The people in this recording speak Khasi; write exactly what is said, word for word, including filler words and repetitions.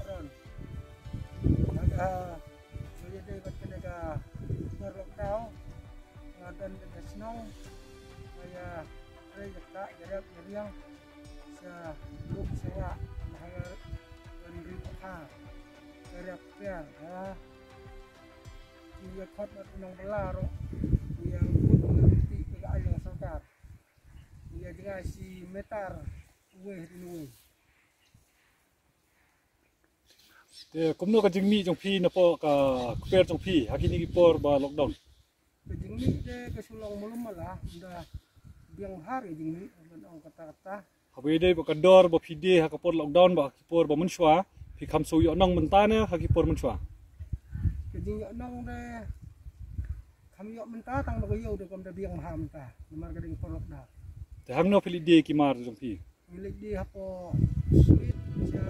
Ron. Nga ka, nga ïadei bad kane ka por lockdown. Nga don bad ka shnong. Nga ïa trei ïa ka ïa rep ïa riang. Sha luk sha wah. Nga ïa don ri pakha. Ïa rep ïa ha. Ki ïa khot bad u nongbylla ruh. Ki ïa bud ïa ruti ki ka ai ïa sorkar. Ki ïa jngai shi meter uwei hadien uwei. Te kumno ka jingmih jong phi napoh ka kper jong phi ha kine ki por ba lockdown? Ka jingmih te ka shu long malu mala, ynda biang bha ka jingmih, ban ong kata kata. Haba ïadei bad ka dor ba phi die ha ka por lockdown bad ha ki por ba mynshuwa, phi kham shu ïoh nong mynta ne ha ki por mynshuwa? Ka jingïoh nong te kham ïoh mynta tang ba ka ïew te kam da biang bha mynta. Namar ka dei ka por lockdown. Te hangno phi leit die ki mar jong phi? Ngi leit die hapoh Smit, sha